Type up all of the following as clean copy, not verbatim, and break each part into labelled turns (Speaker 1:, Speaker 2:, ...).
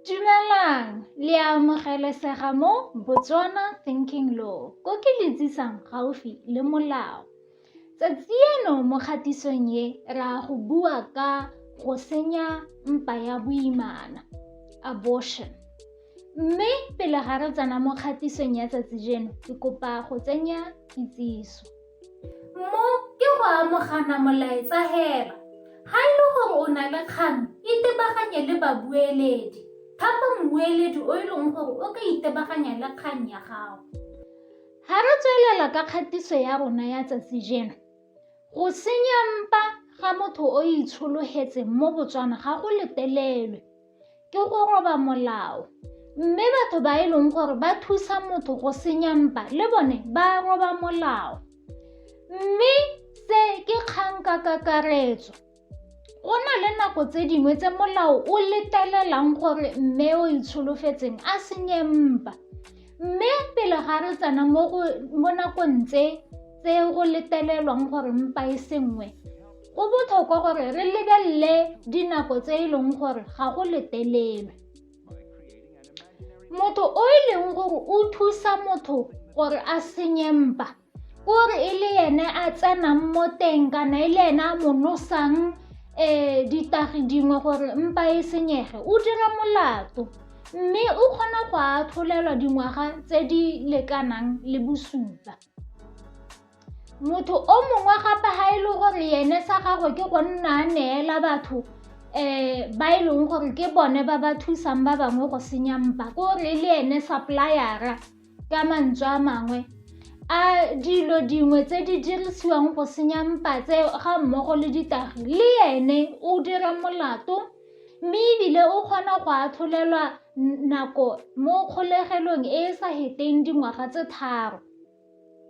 Speaker 1: Dumelang, le amogelesega mo Botswana Thinking Law, ko ke le tsisang gaufi le molao. Tsatsi eno mo kgatisong ye re a go bua ka go senya mpa ya boimana, abortion. Mme pele ga re tsena mo kgatisong ya tsatsi jeno, ke kopa go tsenya kitsiso. Mo ke go amogana molaetsa hela. Ga e le gore o na le kgang, itebaganye le babueledi. Thapa mmueledi o e leng gore o ka itebaganya le kgang ya gago. Ga re tswelela ka kgatiso ya rona ya tsatsi jeno, go senya mpa ga motho o itshologetseng mo Botswana ga go letelelwe. Ke go roba molao. Mme batho ba e leng gore ba thusa motho go senya mpa le bone ba roba molao. Mme se ke kgang ka kakaretso. Go na le nako tse dingwe tse molao o letelelang gore mme o itsholofetseng a senye mpa. Mme pele ga re tsena mo nakong tse tse go letelelwang gore mpa e sengwe, go botlhokwa gore re lebelele dinako tse e leng gore ga go letelelwe. Motho o e leng gore o thusa motho gore a senye mpa kore e le ene a tsenang mo teng kana e le ene a mo nosang ditagi dingwe gore mpa e senyege o dira molato mme o kgona go atlholelwa dingwaga tse di lekanang le bosupa. Motho o mongwe gape ga e le gore ene sa gagwe ke go nna a neela batho ba e leng gore ke bone ba ba thusang ba bangwe go senya mpa ke gore e le ene supplier-a ka mantswe a mangwe a dilo dingwe tse di dirisiwang go senya mpa tse ga mmogo le ditagi le ene o dira molato mme ebile o kgona go atlholelwa nako mo kgolegelong e e sa heteng dingwaga tse 3.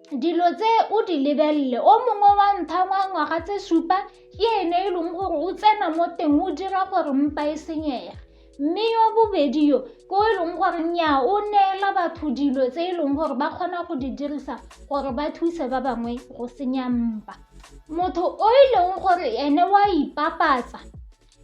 Speaker 1: Dilo tse o di lebelele, o mongwe wa ntlha wa ngwaga tse 7 ke ene e leng gore o tsena mo teng o dira gore mpa e senyege. Mme yo bobedi yo ke o e leng gore nnyaa o neela batho dilo tse e leng gore ba kgona go di dirisa gore ba thuse ba bangwe go senya mpa. Motho o e leng gore ene wa ipapatsa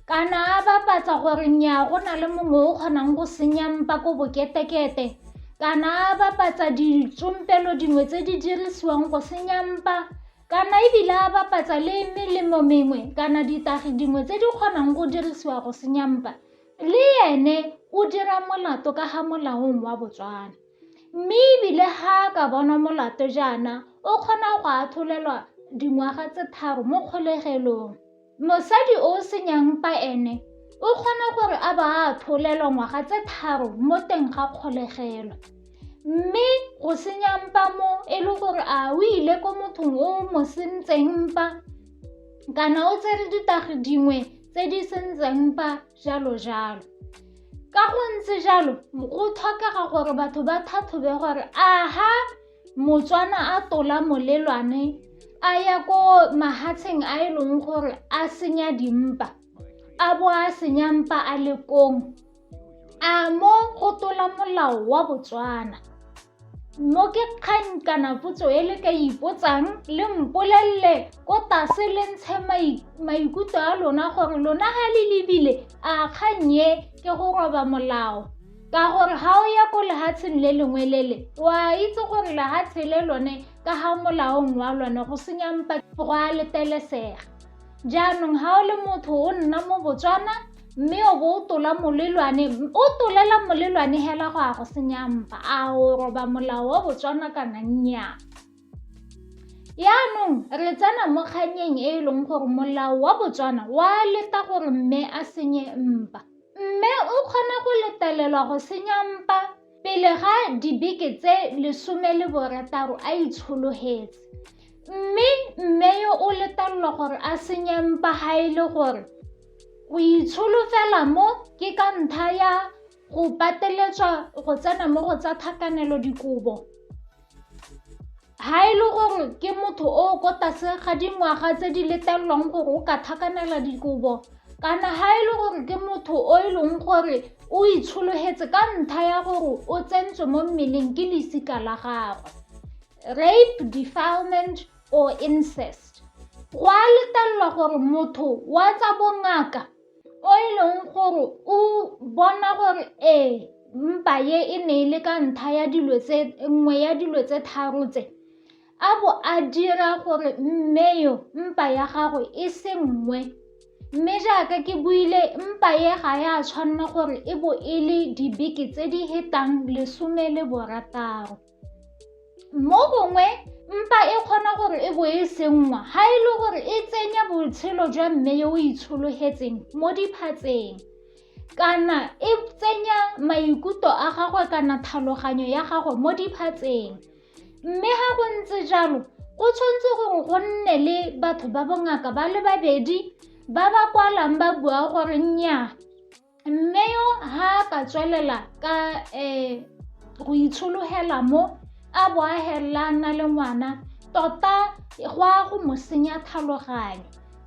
Speaker 1: kana a bapatsa gore nnyaa go na le mongwe o kgonang go senya mpa ko boketekete kana a bapatsa ditsompelo dingwe tse di dirisiwang go senya mpa kana ebile a bapatsa le melemo mengwe kana ditagi dingwe tse di kgonang go dirisiwa go senya mpa le ene o dira molato ka ga molaong wa Botswana. Mme ebile ga a ka bonwa molato jaana o kgona go atlholelwa dingwaga tse 3 mo kgolegelong. Mosadi o o senyang mpa ene o kgona gore a ba a atholelwa ngwaga tse 3 mo teng ga kgolegelo. Mme go senya mpa mo e le gore a o ile ko mothong o mo sentseng mpa kana o tsere ditagi dingwe tse di sentseng mpa jalo jalo. Ka go ntse jalo go tlhokega gore batho ba tlhatlhobe gore aha Motswana a tola molelwane a ya ko mahatsheng a e leng gore a senya dimpa a bo a senya mpa a le kong a mo go tola molao wa Botswana. Mo ke kgang kana potso e le ka ipotsang le mpolelele ko tlase le ntshe maikutlo a lona gore lona ga le lebile a kgang e ke go roba molao. Ka gore ga o ya ko lehatsheng le lengwe lele o a itse gore lehatshe le lone ka ga molaong wa lone go senya mpa go a letelesega. Jaanong ga o le motho o nna mo Botswana mme o bo o tola molelwane o tolela molelwane hela go a go senya mpa a o roba molao wa Botswana kana nnyaa. Jaanong re tsena mo kgannyeng e e leng gore molao wa Botswana wa leta gore mme a senye mpa. Mme o kgona go letelelwa go senya mpa pele ga dibeke tse 16 a itshologetse. Mme mme yo o letelelwa gore a senye mpa ga e le gore go itsholofela mo ke ka ntlha ya go pateletswa go tsena mo go tsa tlhakanelo dikobo. Ga e le gore ke motho o ko tlase ga dingwaga tse di letelelwang gore o ka tlhakanela dikobo kana ga e le gore ke motho o e leng gore o itshologetse ka ntlha ya gore o tsentswe mo mmeleng ke lesika la gagwe. Rape, defilement or incest. Go a letelelwa gore motho wa tsa bongaka o e leng gore o bona gore ee mpa e e ne e le ka ntlha ya dilo tse nngwe ya dilo tse tharo tse, a bo a dira gore mme yo mpa ya gagwe e senngwe. Mme jaaka ke buile mpa e ga ya tshwanela gore e bo e le dibeke tse di hetang 16. Mo gongwe mpa e kgona gore e bo e senngwa ga e le gore e tsenya botshelo jwa mme yo o itshologetseng mo diphatseng kana e tsenya maikutlo a gagwe kana tlhaloganyo ya gagwe mo diphatseng. Mme ga go ntse jalo go tshwanetse gore go nne le batho ba bongaka ba le babedi ba ba kwalang ba bua gore nnyaa mme yo ha a ka tswelela ka go itshologela mo a bo a helela a nna le ngwana tota go a go mo senya tlhaloganyo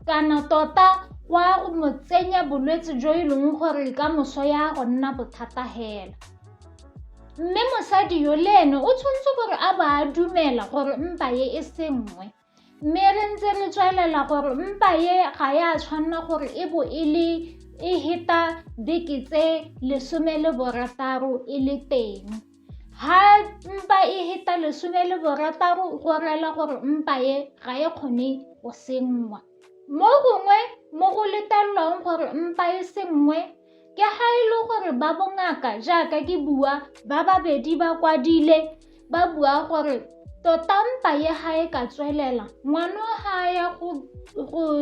Speaker 1: kana tota go a go mo tsenya bolwetse jo e leng gore ka moso ya go nna bothata hela. Mme mosadi yo le ene o tshwanetse gore a ba a dumela gore mpa e e senngwe. Mme re ntse re tswelela gore mpa e ga ya tshwanela gore e bo e le e heta beke tse 16 e le teng. Ha mpa e heta 16 go rela gore mpa e ga e kgone go senngwa. Mo gongwe mo go letelelwang gore mpa e senngwe ke ga e le gore ba bongaka jaaka ke bua ba babedi ba kwadile ba bua gore tota mpa ye ga e ka tswelela ngwana ga a ya go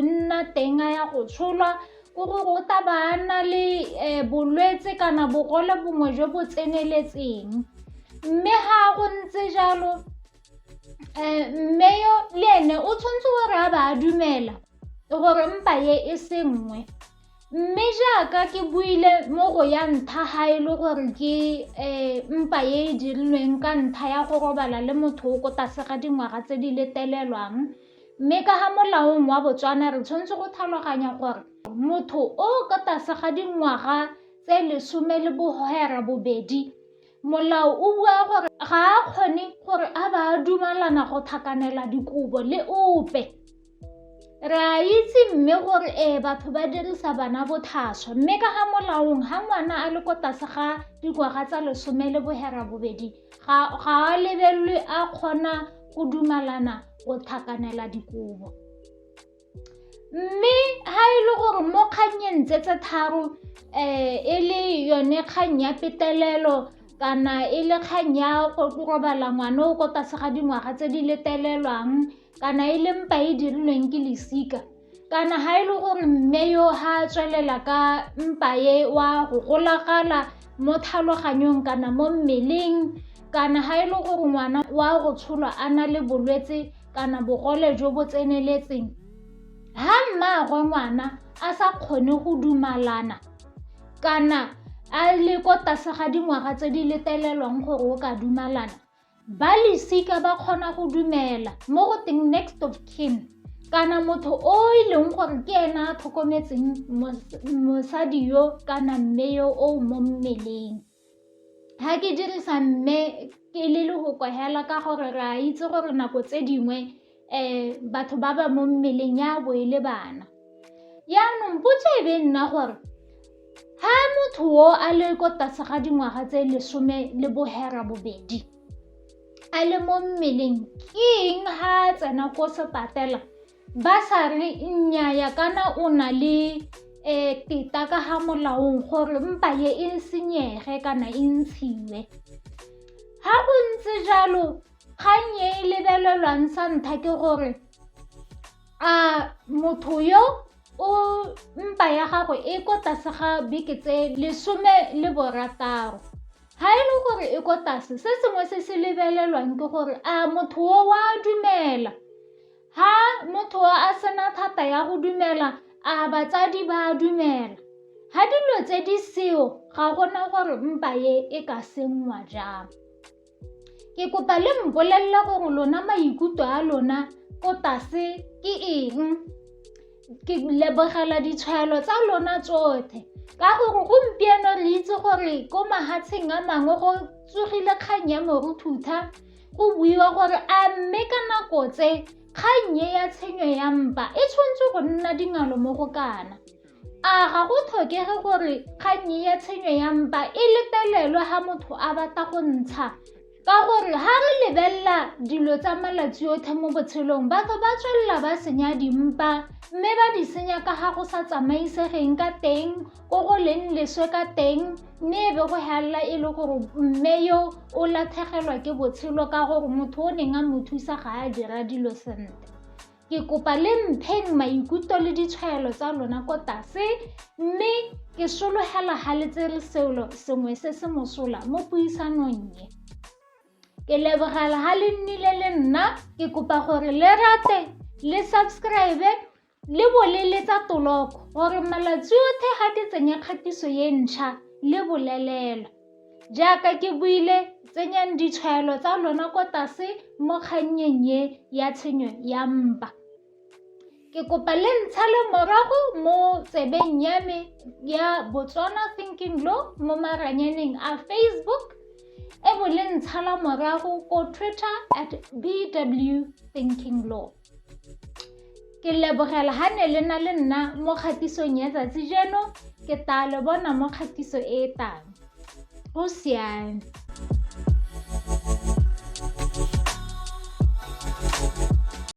Speaker 1: nna teng a ya go tsholwa ko gore o tla ba a na le bolwetse kana bogole bongwe jo bo tseneletseng. Mme ga go ntse jalo mme yo le ene o tshwanetse gore a ba a dumela gore mpa ye e senngwe. Mme jaaka ke buile mo go ya ntlha ga e le gore ke mpa e e dirilweng ka ntlha ya go robala le motho o ko tlase ga dingwaga tse di letelelwang, mme ka ga molaong wa Botswana re tshwanetse go tlhaloganya gore motho o ko tlase ga dingwaga tse 18 molao o bua gore ga a kgone gore a ba a dumalana go tlhakanela dikobo le ope. Re a itse mme gore ee batho ba dirisa bana botlhaswa mme ka ga molaong ga ngwana a le ko tlase ga dingwaga tsa 18 ga a lebelelwe a kgona go dumalana go tlhakanela dikobo. Mme ga e le gore mo kgannyeng tse tse tharo e le yone kgang ya petelelo kana e le kgang ya go robala ngwana o ko tlase ga dingwaga tse di letelelwang kana e le mpa e dirilweng ke lesika kana ga e le gore mme yo ga a tswelela ka mpa e wa go golagala mo tlhaloganyong kana mo mmeleng kana ga e le gore ngwana wa go tsholwa a na le bolwetse kana bogole jo bo tseneletseng, ha mmaagwe ngwana a sa kgone go dumalana kana a le ko tlase ga dingwaga tse di letelelwang gore o ka dumalana, ba lesika ba kgona go dumela mo go teng next of kin kana motho o e leng gore ke ena a tlhokometseng mosadi yo kana mme yo o mo mmeleng. Ga ke dirisa mme ke le lehoko hela ka gore re a itse gore nako tse dingwe batho ba ba mo mmeleng ya bo e le bana. Jaanong potso e be nna gore ga motho o a le ko tlase ga dingwaga tse 18 a le mo mmeleng ke eng ga a tsena ko sepatela ba sa re nnyaa kana o na le teta ka ga molaong gore mpa e e senyege kana e ntshiwe. Ga go ntse jalo kgang e e lebelelwang sa ntlha ke gore a motho yo o mpa ya gagwe e ko tlase ga beke tse 16. Ga e le gore e ko tlase se sengwe se se lebelelwang ke gore a motho o wa dumela. Ha motho a sena thata ya go dumela a batsadi ba a dumela. Ha dilo tse di seo ga gona gore mpa e e ka senngwa jang. Ke kopa le mpolelele gore lona maikutlo a lona ko tlase ke eng. Ke lebogela ditshwaelo tsa lona tsotlhe ka gore gompieno re itse gore ko mafatsheng a mangwe go tsogile kgang ya moruthutha go buiwa gore a mme ka nako tse kgang e ya tshenyo ya mpa e tshwanetse go nna dingalo mo go kana. A ga go tlhokege gore kgang ya tshenyo ya mpa e letelelwe ga motho a batla go ntsha? Ka gore ga re lebelela dilo tsa malatsi otlhe mo botshelong, batho ba tswelela ba senya dimpa, mme ba di senya ka ga go sa tsamaisegeng ka teng, ko go leng leswe ka teng, mme e be go helela e le gore mme yo o latlhegelwa ke botshelo ka gore motho o neng a mo thusa ga a dira dilo sentle. Ke kopa le mpheng maikutlo le ditshwaelo tsa lona ko tlase, mme ke sologela ga le tsere selo sengwe se se mosola mo puisanong e. Ke lebogela ga le nnile le nna, ke kopa gore le rate, le subscribe le bo le letsa toloko gore malatsi otlhe ga ke tsenya kgatiso e ntšha le bolelelwa. Jaaka ke buile, tsenyang ditshwaelo tsa lona ko tlase mo kgannyeng e ya tshenyo ya mpa. Ke kopa le ntshale morago mo tsebeng ya me ya Botswana Thinking Law mo maranyaneng a Facebook, e bo le ntshala morago ko Twitter at BW Thinking Law. Ke lebogela ha ne le na le nna mo kgatisong ya tsatsi jeno, ke tla le bona mo kgatiso e e tlang. Go siame.